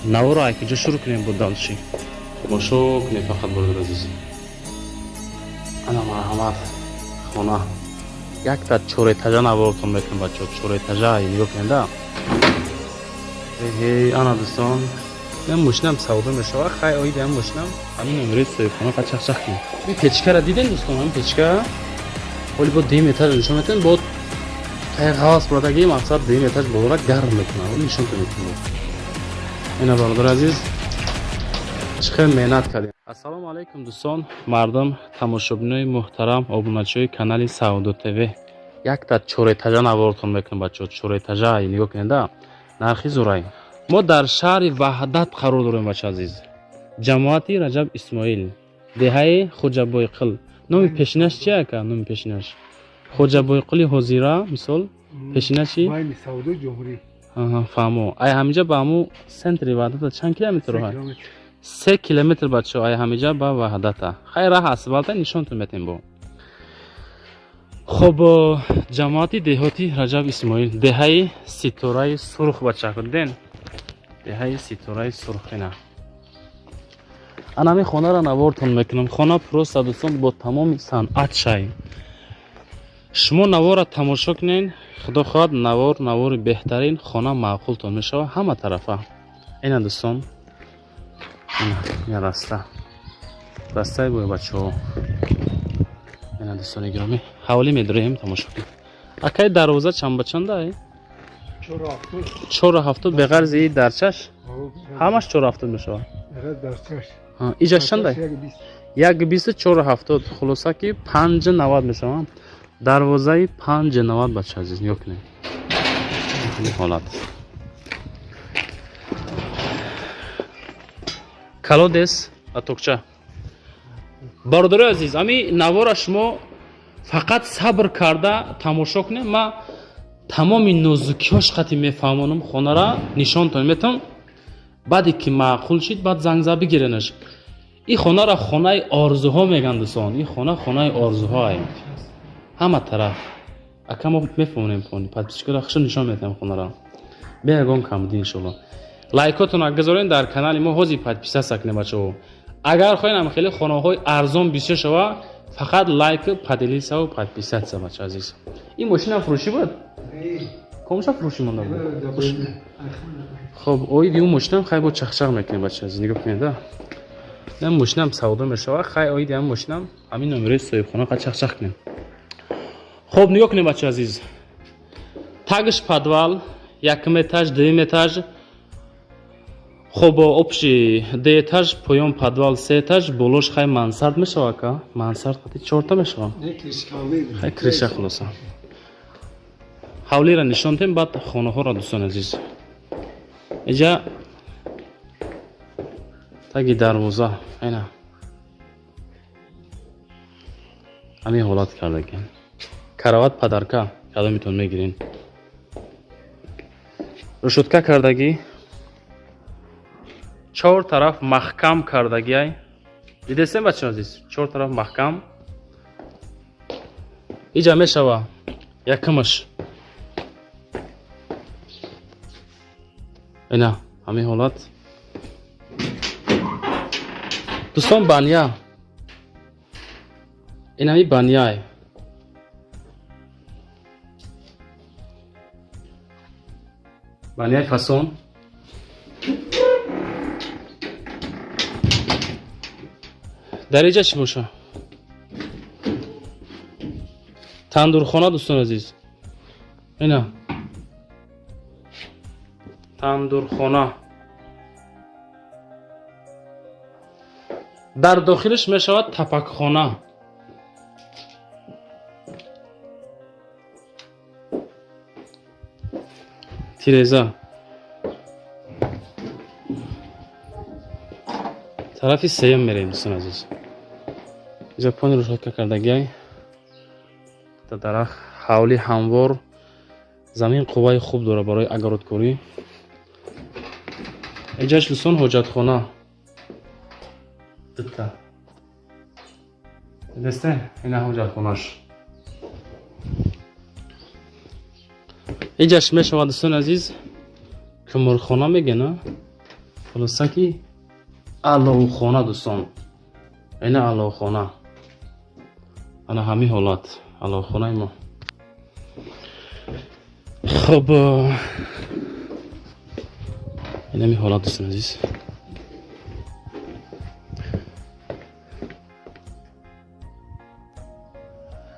Наворо айкиҷо шурӯъ кунем, бо дальше тамошо кунем фақат, бародар азиз. Ана, марҳамат, хона якта чорэтажа навортон мекунем, бачаҳо, чорэтажа нигоҳ кунем да. Эҳе, ана, дӯстон, ин мошинам савдо мешавад. Хай, оиди ҳам мошинам ҳамин номерои соҳибхона қа чахчах кунем. Ин печкара дидем, дӯстон, ҳамин печка ҳоли бо дуюм этаж нишон метавем, бо тай ғавас бурадаги мақсад дуюм этаж болора гарм мекунад, нишонтон метавем. Ина, бародар азиз, чӣ хел меҳнат кардем. Ассалому алайкум, дӯстон, мардум, тамошобинои муҳтарам, обуначиҳои канали Савдо ТВ. Якта чорэтажа навортон мекунем, бачаҳо, чорэтажа нигоҳ кунед да, нархи зурай. Мо дар шаҳри Ваҳдат қарор дорем, бача азиз, ҷамоати Раҷаб Исмоил, деҳаи Хоҷабойқил. Номи пешинаш чи, ака? Номи пешинаш Хоҷабойқили ҳозира, мисол, пешина чи? Байни Савдои Ҷумҳурӣ. Фаҳмо. Ай ҳамиҷа ба ҳаму центри Ваҳдата чанд километр роҳ? 3 километр, бачаҳо, ай ҳамиҷа ба Ваҳдата. Хай, раҳ асфалта, нишонтон метем бо. Хоб, ҷамоати деҳоти Раҷаб Исмоил, деҳаи Ситораи Сурх, бачако, диден, деҳаи Ситораи Сурх. Ина, анами хонаро навортон мекунам. Хона просто, дӯстон, бо тамоми санъат шай. Шумо навора тамошо кунен, худо хоҳад, навор навори беҳтарин, хона маъқултон мешавад ҳама тарафа. Ина, дӯстон, ина раста, растаи бой, бачаҳо. Ина, дӯстони гиромӣ, ҳавлӣ медорем, тамошо кунед. Акай, дарвоза чанд ба чанда? 4,70. Беғарзи и дарчаш ҳамаш 4,70 мешавад. Иҷаш чанда? 1,20, 4,70, хулоса ки 5,90 мешавад. Дарвозаи 5,90, бача азиз, нигоҳ кунед ҳолат. Колодец, атокча. Бародарои азиз, ами навора шумо фақат сабр карда тамошо кунед. Ма тамоми нозукиҳош қати мефаҳмонам, хонара нишонтон метавон. Баъде ки маъқул шид, баъд зангза бигиренаш. Ин хонара хонаи орзуҳо меган, дӯстон, ин хона хонаи орзуҳоай ҳама тараф. Ака, мо мефаҳмонем, подписчикоро хушо нишон метаҳем хонара бе ягон камбудӣ, иншоалло. Лайкотонро гузорен дар канали мо, ҳозир подписаться кунед, бачаҳо. Агар хоҳем ам хеле хонаҳои арзон бисёр шава, фақат лайк, поделиться, подписаться, бача азиз. Ин мошинам фурӯшӣ буд? Комша фурӯшӣ монда буд. Хоб, оиди ӯ мошинам хай бо чахчах мекунем, бача азиз, нигоҳ кунед да. Ин мошинам савдо мешава. Хай, оиди ҳам мошинам ҳамин номерои соҳибхона қа чахчах кунем. Хоб, нигоҳ кунем, бача азиз, тагш подвал, якум этаж, дуюм этаж. Хоб, общий ду этаж, поён подвал се этаж, болош хай мансард мешава, ка мансард қати чорта мешава, хай крыша. Хулоса, ҳавлиро нишон дем, баъд хонаҳоро, дӯстони азиз. Иҷа таги дарвоза ина ҳамин ҳолат кардагиам. Карават подарка, кадомитон мегирин. Решётка кардагӣ, чор тараф маҳкам кардагиай. Дидестем, бачаҳо азиз, чор тараф маҳкам. Иҷа мешава якумаш, ина ҳамин ҳолат, дӯстон. Баня, инами баняй. Баняй фасон. Дар иҷа чӣ боша? Тандурхона, дӯстон азиз, ина тандурхона. Дар дохилаш мешавад тапакхона. Тиреза. Тарафи сеюм мерем, дӯстон азиз. Иҷа пони решётка кардагиай, дарахт, ҳавли ҳамвор, замин қувваи хуб дорад барои огородкорӣ. Иҷаш, дӯстон, ҳоҷатхона дута. Дидесте, ина ҳоҷатхонаш. Иҷаш мешавад, дӯстони азиз, кумурхона мегена. Хулоса ки аловхона дӯстон, ина аловхона, ана ҳамин ҳолат аловхонаи мо. Хоб, инами ҳолат, дӯстон азиз.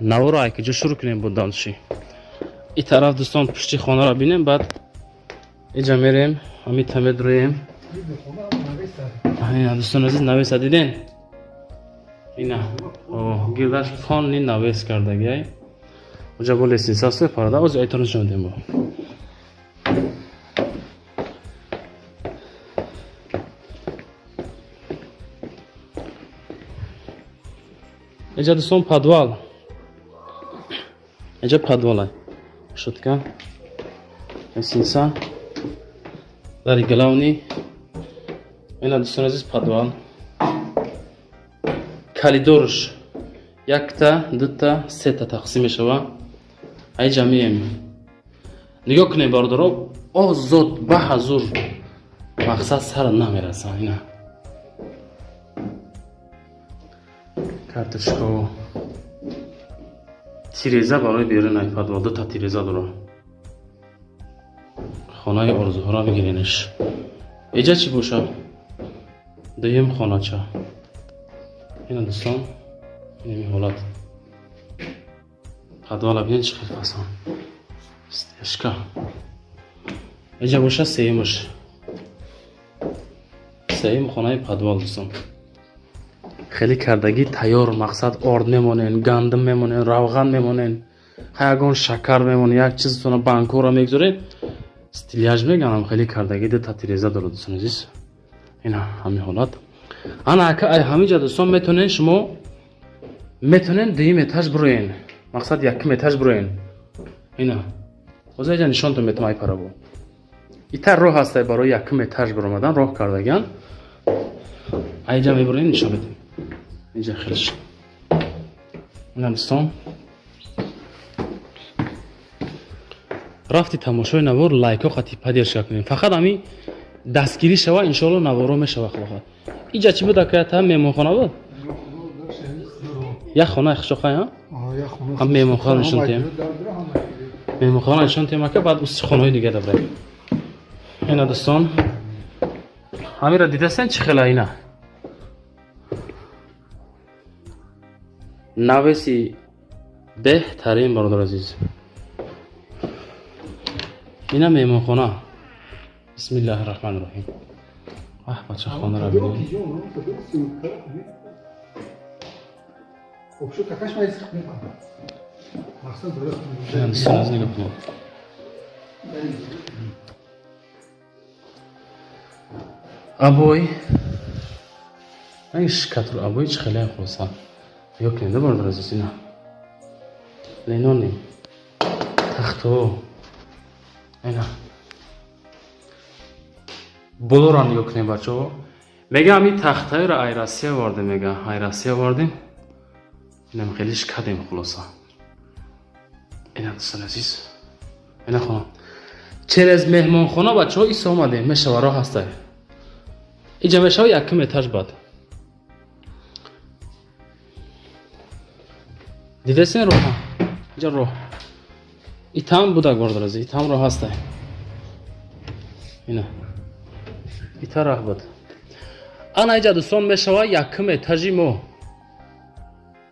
Наворо айкиҷо шурӯъ кунем бо дальше? И тараф, дӯстон, пушти хонаро бинем, баъд иҷа мерем, ҳамин та медроем. Ина, дӯстон азиз, навеса диден, ина гирдаш полный навес кардагиай. Уҷа бо лестница аст, парада ози айтон нишон медиҳем. Бо иҷа, дӯстон, подвал, иҷа подвалай, шутка, лестница, дари главный. Ина, дӯстон азиз, подвал, коридорш якта, дута, сета тақсим мешава. Айҷа меем, нигоҳ кунем, бародаро, озод ба ҳазур, мақсад сара намераса. Ина карточка, тиреза барои берун. Ай подвал дута тиреза дора. Хонаи орзуҳоро бигиренш. Иҷа чӣ бошад? Дуюм хонача. Ина, дӯстон, инами ҳолат. Подвала бинед, чӣ хел фасон, стежка. Иҷа боша сеюмаш, сеюм хонаи подвал, дӯстон. Хеле кардагӣ тайёр, мақсад орд мемонен, гандум мемонен, равған мемонен, ягон шакар мемонен, як чизтона банкора мегузоред, стеллаж меганам, хеле кардагӣ, дута тиреза дорад, дӯстон азиз. Ина ҳамин ҳолат. Ана ака, ай ҳаминҷа, дӯстон, метонен, шумо метонен дуюм этаж бироен, мақсад якум этаж бироен. Ина ҳозир иҷа нишонтон метам. Ай парабо итар роҳ ҳастай барои якум этаж биромадан, роҳ кардагиан. Айҷа мебироем, нишон медем. Инҷа хелш. Ина, дӯстон, рафти тамошои навор, лайко қати поддержка кунем, фақат ҳамин дастгирӣ шава, иншоалло наворо мешава, худохоҳад. Иҷа чӣ буд, акаята? Меҳмонхона буд, як хона хушоқай, ҳам меҳмонхона нишон тиҳем, меҳмонхона нишон тиҳем, ака, баъд уси хонаҳои дига дабраем. Ина, дӯстон, ҳамира дидастен, чӣ хела? Ина навеси беҳтарин, бародар азиз. Ина меҳмонхона. Бисмиллаҳи раҳмани раҳим. Аҳ, бача, хонаро бинед. Вообще, какая моя Дӯстон азиз, нигоҳ кунед. Обои, шикатур, обои чӣ хеле хулоса. Нигоҳ кунед, бародар азиз, ина ленони тахто, ина болоро нигоҳ кунед, бачаҳо. Мега, ҳамин тахтаеро ай Россия овардем, мега, ай Россия овардем, инам хелиш кардем, хулоса. Ина, дӯстон азиз, ина хона. Через меҳмонхона, бачаҳо, ис омадем, мешава, роҳ ҳастай. Иҷа мешава якум этаж. Бад дидесен роҳа, иҷа роҳ итам будак, бародар азиз, итам роҳ ҳастай. Ина ита раҳ буд. Ана иҷа, дӯстон, мешава якум этажи мо,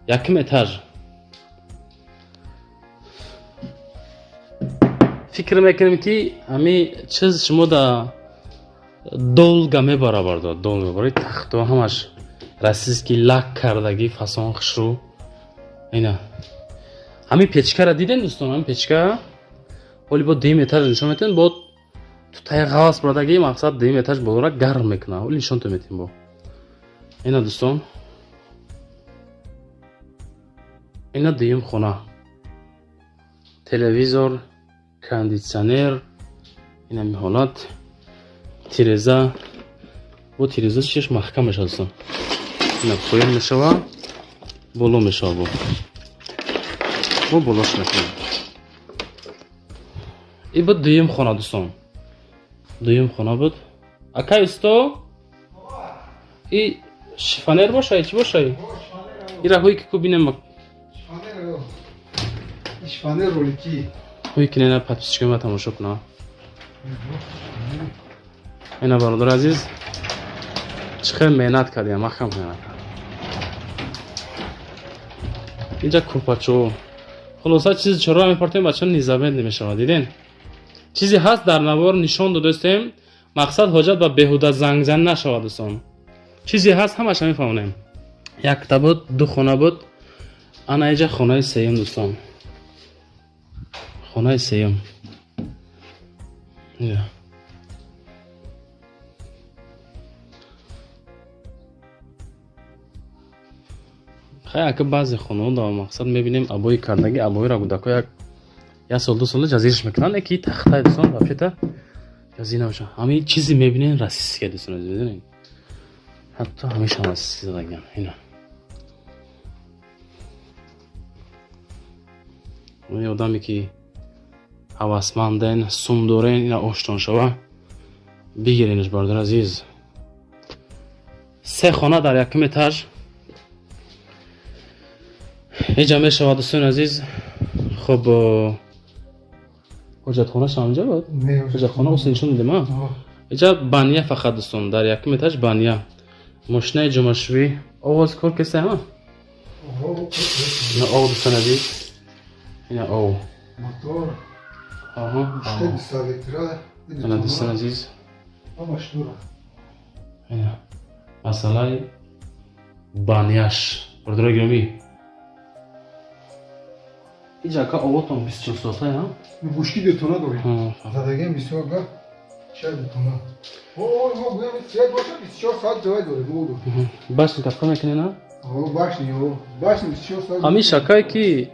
якум этаж. Фикр мекунем, ки ҳами чиз шумо да долго мебара, бардор, долго мебара. Тахто ҳамаш российский, лак кардагӣ, фасон, хушрӯ. Ина ҳамин печкара дидем, дӯстон, ҳамин печка ҳоли бо дуюм этаж нишон метиҳем. Бо тутаи ғавас бурадагӣ, мақсад дуюм этаж болора гарм мекунад, ҳоли нишонтон метиҳем. Бо ина, дӯстон, ина дуюм хона, телевизор, кондитсионер, инами ҳолат, тиреза, бо тиреза чиш маҳкам мешавад, дӯстон. Ина поён мешава, боло мешава, бо болош мекунем. И буд дуюм хона, дӯстон, дуюм хона буд. Акай усто, и шифонер боша, чӣ боша? Ира ҳуй ки ку бинем. Шифонер ролики. Ҳуй ки нена подписчикои ма тамошо куна. Ина, бародар азиз, чӣ хел меҳнат кардем, махам меҳнат кардем. Инҷа курпачо. Хулоса, чизи чора мепартем, бача незамет намешавад, диден? Чизе ҳаст, дар навор нишон додастем, мақсад ҳоҷат ба беҳуда зангзан нашавад, дӯстон. Чизе ҳаст, ҳамаша мефаҳмонем. Якта буд, ду хона буд, ана иҷа хонаи сеюм, дӯстон. Хонаи сеюм. Хай, ака, баъзе хонаҳо дар мақсад мебинем, обои кардаги, обоиро кӯдако як сол, 2 сола ҷазирш мекунанд, яки тахтаи, дӯстон, вообще-то ҷазир набошад. Ҳамин чизе мебинем, российская, дӯстон, медонед, ҳатто ҳамеша российский задагиан. Ина одаме ки ҳавасманден, сум дорен, ина оштон шава, бигиренаш, бародар азиз. Се хона дар якум этаж иҷа мешавад, дӯстони азиз. Хуб, ҳоҷатхонааш ҳамҷа буд, ҳоҷатхона усе нишон дидем. Иҷа баня фақат, дӯстон, дар якум этаж баня, мошинаи ҷомашӯӣ, овоз кор кеста ҳама. Ина ов, дӯстони азиз, ина ов. Мотор. Ина, дӯстони азиз, ина масъалаи баняш, бародарои гиромӣ. Иҷа, ака, овотон 24 соата? Бушки бетона дорем. Задагиам бисёр га шай бетона. Мо гӯям, як боша, 24 соат ҷой дорем. Башни кафка мекунӣ, на? Башни, башни 24 соат. Ҳамин шакае ки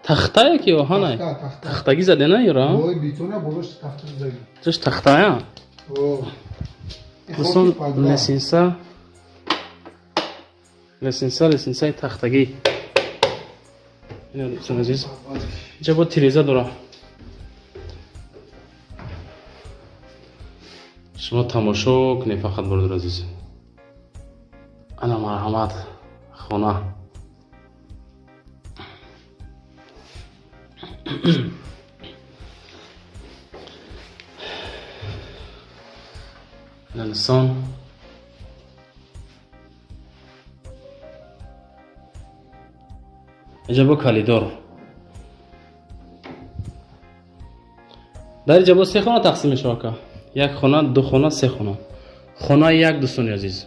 тахтае ки оҳанай? Тахтагӣ задена юра? Бетона болош тахта задаги. Ҷош тахтая? Дӯстон, лесенса, лесенса, лесенсаи тахтагӣ. Ина, дӯстони азиз, инҷа бо тиреза дора. Шумо тамошо кунед фақат, бародари азиз. Ана, марҳамат, хона. Ина, дӯстон, инҷа бо коридор. Дар инҷа бо се хона тақсим мешавад, ака. Як хона, ду хона, се хона. Хонаи як, дӯстони азиз,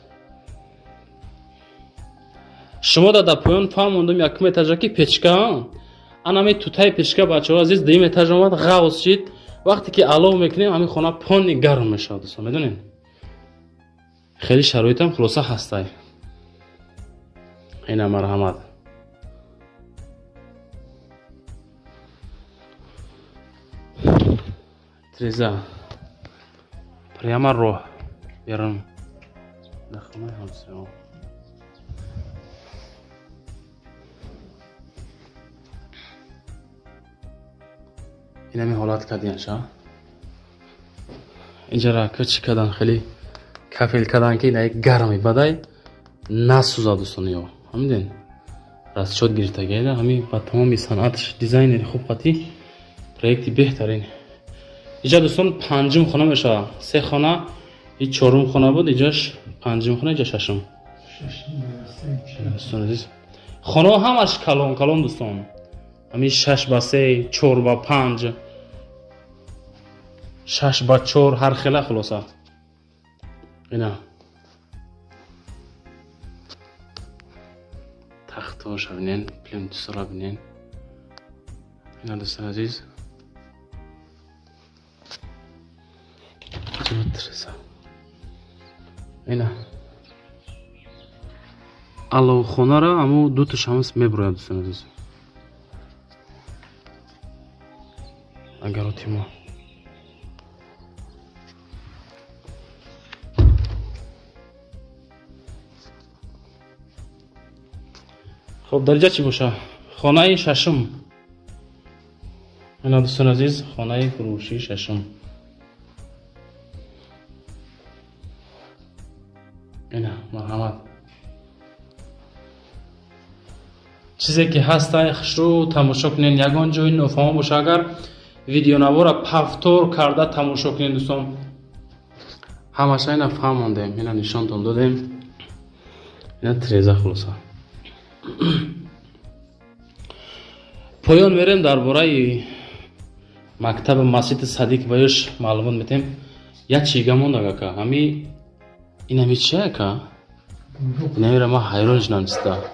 шумо дар поён фаҳмондум, якум этажа ки печка, анами тутаи печка, бачаҳо азиз, дуюм этаж омад, ғавз шид. Вақте ки алов мекунем, ҳамин хона пони гарм мешавад, дӯстон, медонед, хеле шароитам хулоса ҳастай. Ина, марҳамат. Треза прямо роҳ берун дар хонаи ҳамсояҳо. Инами ҳолат кардиянша. Инҷара ка чӣ кардан, хеле кафел кардан, ки ина гарми бадай насӯзад, дӯстони. Ё ҳамиден расчёт гирифтагида, ҳами ба тамоми санъатш дизайнери хуб қатӣ, проекти беҳтарин. Иҷа, дӯстон, панҷум хона мешавад. Се хона, и чорум хона буд, иҷаш панҷум хона, иҷа шашум. Дӯстон азиз, хонаҳо ҳамаш калон калон, дӯстон, ҳамин 6 ба 3, 4 ба 5, 6 ба 4, ҳар хела. Хулоса, ина тахтоша бинен, плинтусора бинен. Ина, дӯстон азиз, Треза. Ина аловхонара аму дуташ ҳамас мебурояд, дӯстони азиз. Агароти мо. Хоб, дар инҷа чӣ боша? Хонаи шашум. Ина, дӯстони азиз, хонаи фурӯшии шашум. Ина марҳамат. Чизе ки ҳастай хушрӯ тамошо кунед, ягон ҷои нофаҳмо боша, агар видеонавора повтор карда тамошо кунед дӯстон. Ҳамаша ина фаҳмондем, ина нишонтон додем. Ина треза хулоса. Поён мерем дар бораи мактаби масҷиди Садик ва ёш маълумот метем. Як чига монда ака, ҳами инами чи ака? Инамира ман ҳайрон шудам чиста.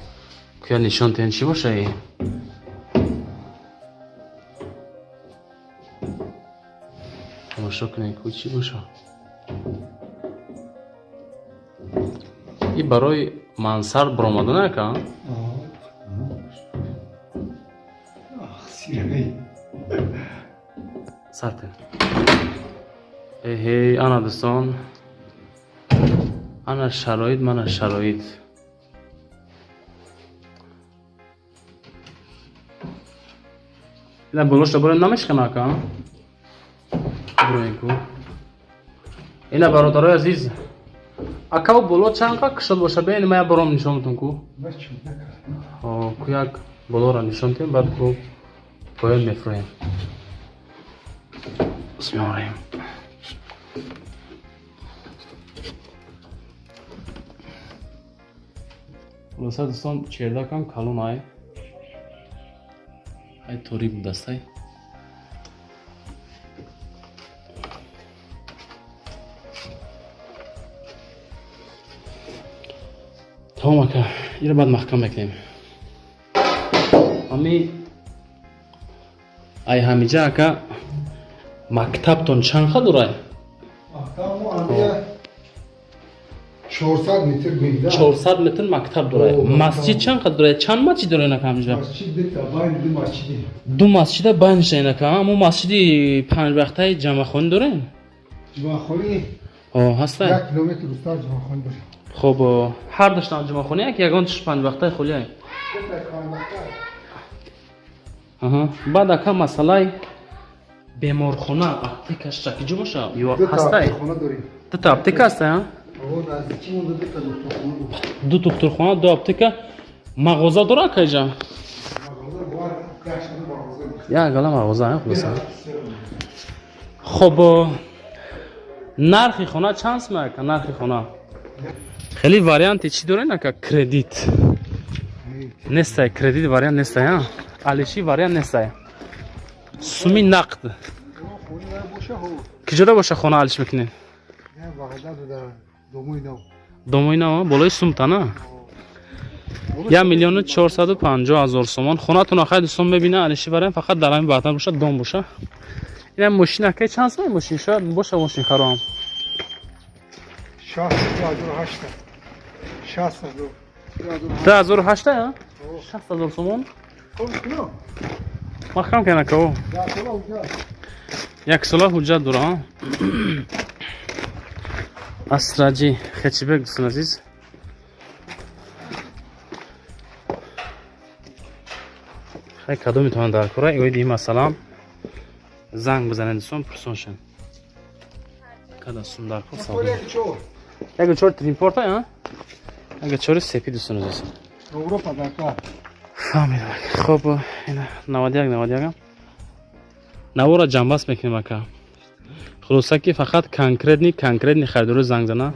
Куя нишон тен чӣ боша и? Тамошо кунед, ку чӣ боша? И барои мансар баромадан ака? Сартен. Эҳей, ана дӯстон. Ана шароит, мана шароит. Ина болошта бурем намешкана ака? Буроем ку. Ина бародарои азиз. Ака боло чанд қа кушод боша? Бен ма я бором нишон метон ку. О, ку як болоро нишон тем, баъд ку поён мефурем. Бисмиллоҳир. Хулоса дӯстон, чердакам калон ай. Ай торик будастай. Тамом ака, ира баъд маҳкам мекунем. Ами ай ҳамиҷа ака мактабтон чанд қа дорай? Мактаб мо амия 400 метр гӯйда. 400 метр мактаб дорай. Масҷид чанд қа дорай? Чанд масҷид дорай ака ҳамиҷа? Масҷид дута, байн ду масҷиди. Ду масҷида байнша ака. Аммо масҷиди панҷвақтаи ҷамъахонӣ дорем? Ҷумъахонӣ? О, ҳастай. 1 километр дуртар ҷумъахонӣ дорем. Хоб, ҳар душтан ҷумъахонӣ як ягон туш панҷвақтаи холиай. Аҳа, баъд ака масъалаи беморхона, аптекаш чакиҷо боша? Ё ҳастай? Дута аптека ҳастай, а? Ду духтурхона, ду аптека. Мағоза дора ака иҷа? Як гала мағоза, а, хулоса. Хоб, нархи хона чанд сум ака? Нархи хона хеле варианти чӣ дорен ака? Кредит нестай, кредит вариант нестай, а? Алиши вариант нестай. Суми нақд. Киҷода боша хона алиш мекунед? Домои нав, болои сумта, на? 1 450 000 сомон. Хонатон хай дӯстон мебина, алиши вариант фақат дар ҳамин ватан боша, дом боша. Ина мошин ака чанд сум мошин? Шояд боша мошин хароам. 2008, а? 60 000 сомон. Маҳкам кана ка. Як сола ҳуҷҷат дора. Асраҷи хечибек дӯстон азиз. Хай кадом метавонад дар кора оиди ин масъала занг бизанед дӯстон, пурсон шен. Када сум дар кор савдо. Яго чор тримпорта, а? Яго чори сепи дӯстон азиз. Европа дар кор. Фаҳмидам. Хоб, ина 91 91. Навора ҷамъбаст мекунем ака. Хулоса ки фақат конкретни харидоро занг зана.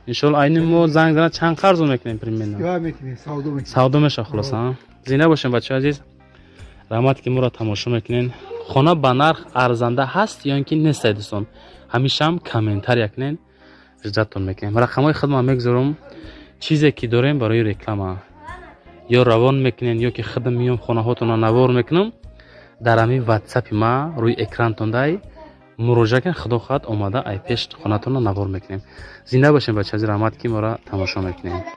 Иншоалло айни мо занг зана чанд қарзо мекунем примерно? Савдо меша хулоса. Зинда бошем бачаҳои азиз. Раҳмат ки моро тамошо мекунен. Хона ба нарх арзанда ҳаст ё ин ки нестай дӯстон? Ҳамешаам комментария кунен, иждаттон мекунем. Рақамҳои худман мегузорам. Чизе ки дорем барои реклама. Ё равон мекунен, ё ки худам миём хонаҳотонро навор мекунам. Дар ҳамин ватсапи ма рӯи экрантон дай муроҷиат кунед, худо хоҳад омада ай пеш хонатонро навор мекунем. Зинда бошем бачаҳои азиз, раҳмат ки моро тамошо мекунем.